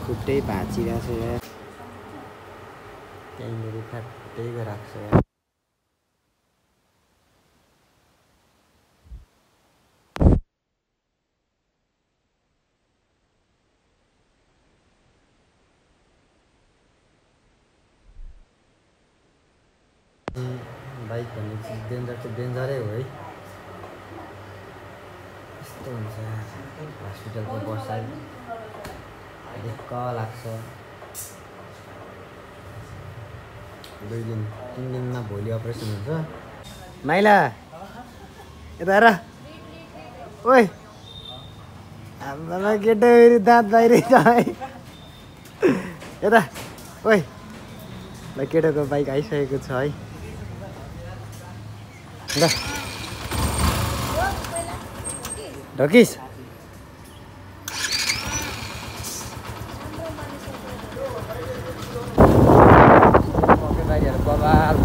खुट्टै भाँचिरहेको छ यार। त्यहाँनिर फ्याट्टै गइरहेको छ यार। बाइक भन्ने चिज डेन्जर त डेन्जरै हो है। यस्तो हुन्छ हस्पिटलको बसाइ ढुक्क लाग्छ। 2 दिन 3 दिनमा भोलि अपरेसन हुन्छ। माइला यता हेर। ओइ आम्मामा केटो फेरि दाँत बाहिरै छ है। यता ओइ ल केटोको बाइक आइसकेको छ है। ल ढकिस गाडीहरू बबाल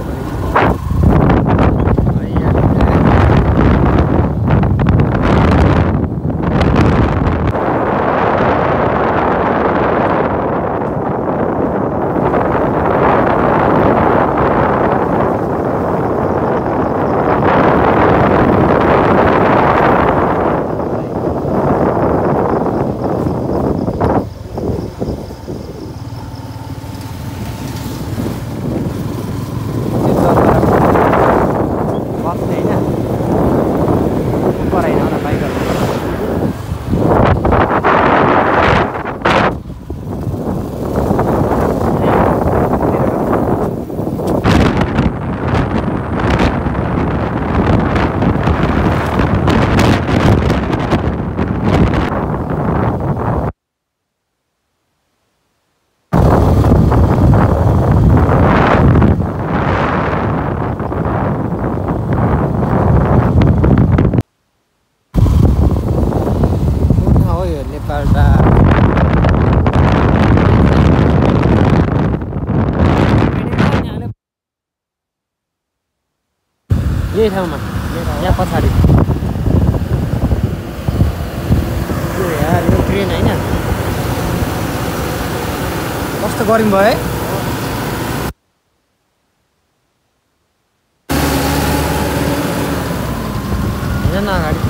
यही ठाउँमा यहाँ पछाडि यार यो ट्रेन होइन कस्तो गर्मी भयो है। हेर न अगाडि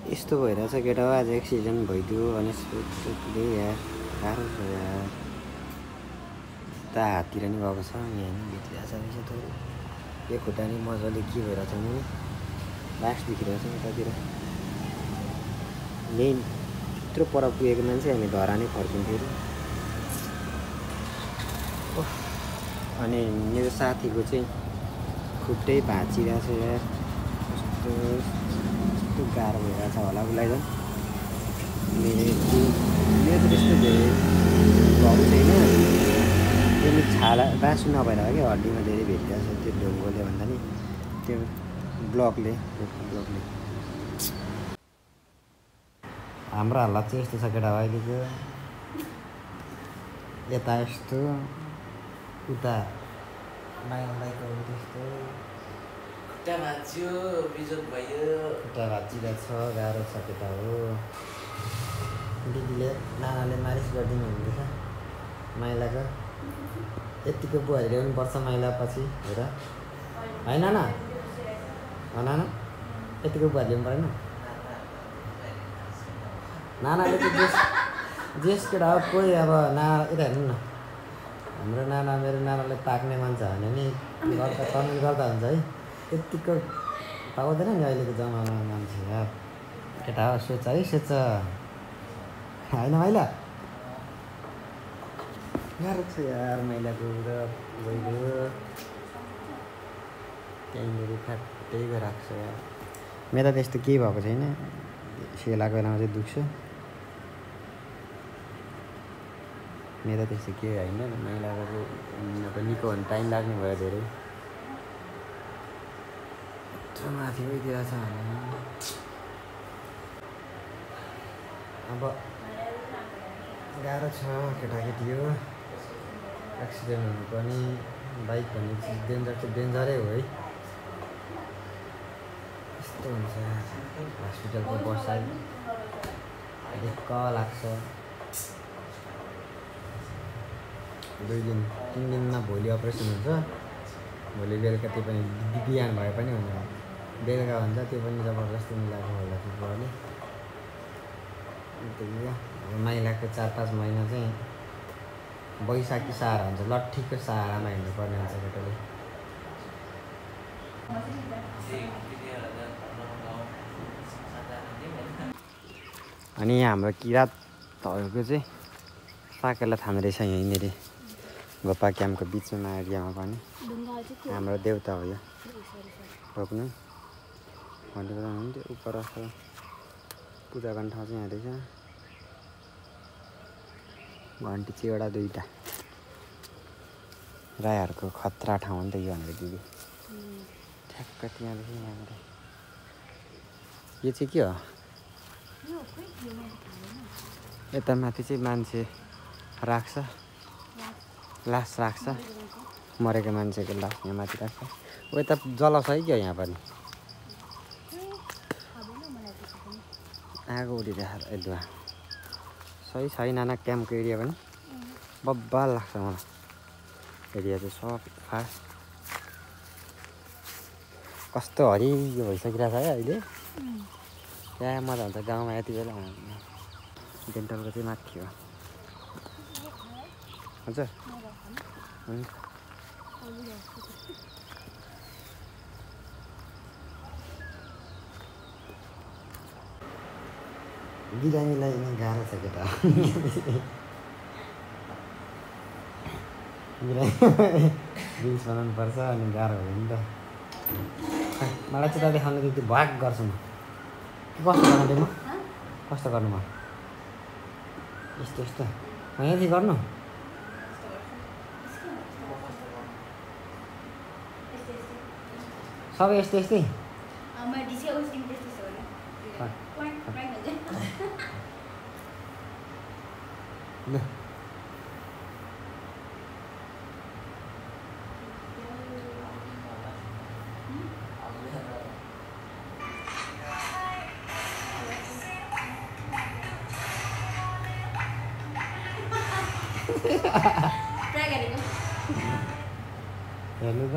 यस्तो भइरहेछ केटा हो। आज एक्सिडेन्ट भइदियो अनएक्सपेक्टेडली यार। गाह्रो छ यार। यता हाततिर नि गएको छ यहाँ नि भित्रिरहेछ रहेछ त। यो खुट्टा नि मजाले के भइरहेछ नि लास्ट देखिरहेछ यतातिर। यही यत्रो पर पुगेको मान्छे हामी धरा नै फर्किन्थ्यो अरे। अनि मेरो साथीको चाहिँ खुट्टै भाँचिरहेछ यार। कस्तो गाह्रो भइरहेछ होला उसलाई त। मेरो त त्यस्तो धेरै भएको छैन। त्यो नि छाला बाँसु नभएर हो कि हड्डीमा धेरै भेटिरहेको छ त्यो ढुङ्गोले भन्दा नि त्यो ब्लकले हाम्रो हालत चाहिँ यस्तो छ केटा अहिलेको यता यस्तो उता माइलाइको त्यस्तो खुट्टा भाँचिरहेको छ गाह्रो छ केटा हो दिदीले नानाले मालिस गरिदिनु हुँदैछ माइलाको यतिको बुहारी ल्याउनुपर्छ माइला पछि हेर होइन नाना नाना यतिको बुहारी ल्याउनु परेन नानाले चाहिँ जेस केटा हो कोही अब नाना यता हेर्नु न हाम्रो नाना मेरो नानाले पाक्ने मान्छ भने नि गर्दा कमेन्ट गर्दा हुन्छ है यतिको पाउँदैन नि अहिलेको जमानामा मान्छे यार केटा हो सोच है सोच होइन माइला गाह्रो छ यार माइलाको र गइगयो त्यहीँनिर खाटै गइरहेको छ यार मेरो त यस्तो केही भएको छैन सेलाको बेलामा चाहिँ दुख्छ मेरो त्यस्तो केही होइन माइलाको चाहिँ अब निको हुन टाइम लाग्ने भयो धेरै यत्रो माथि गइदिएको छ भने अब गाह्रो छ केटाकेटी हो एक्सिडेन्ट हुनु पनि बाइक भन्ने चिज डेन्जर चाहिँ डेन्जरै हो है यस्तो हुन्छ हस्पिटलको बसाइ ढिक्क लाग्छ 2 दिन 3 दिनमा भोलि अपरेसन हुन्छ भोलि बेलुका त्यो पनि बिहान भए पनि हुँदैन बेलुका हुन्छ त्यो पनि जबरजस्ती मिलाएको होला बुवाले त्यही अब माइलाको 4-5 महिना चाहिँ बैशाखी सहारा हुन्छ लट्ठीको सहारामा हिँड्नुपर्ने हुन्छ केटाले अनि यहाँ हाम्रो किरातहरूको चाहिँ साकेला थाम्ने रहेछ यहीँनिर गोपा क्याम्पको बिचमा एरियामा पनि हाम्रो देउता हो यो रोक्नु भनेको हुन्थ्यो उपर पूजा गर्ने ठाउँ चाहिँ यहाँ रहेछ घन्टी चाहिँ एउटा 2टा राईहरूको खतरा ठाउँ हो नि त यो भनेको दिदी ठ्याक्क त्यहाँदेखि यहाँबाट यो चाहिँ के हो यता माथि चाहिँ मान्छे राख्छ लास राख्छ मरेको मान्छेको लास यहाँ माथि राख्छ ऊ यता जलाउँछ है क्या यहाँ पनि आगो उडिरहेको धुवा सही छ नाना क्याम्पको एरिया पनि बब्बाल लाग्छ मलाई एरिया चाहिँ सफा कस्तो हरियो भइसकिरहेको छ है अहिले क्या मजा हुन्छ गाउँमा यति बेला डेन्टलको चाहिँ माथि हो हजुर हुन्छ बिरामीलाई नै गाह्रो छ केटा रिल्स बनाउनु पर्छ अनि गाह्रो हो नि त मलाई चाहिँ त देखाउनु त्यति भाग गर्छु म कस्तो गर्नु म कस्तो गर्नु म यस्तो यस्तो यहाँदेखि गर्नु सबै यस्तै यस्तै ल हेर्नु त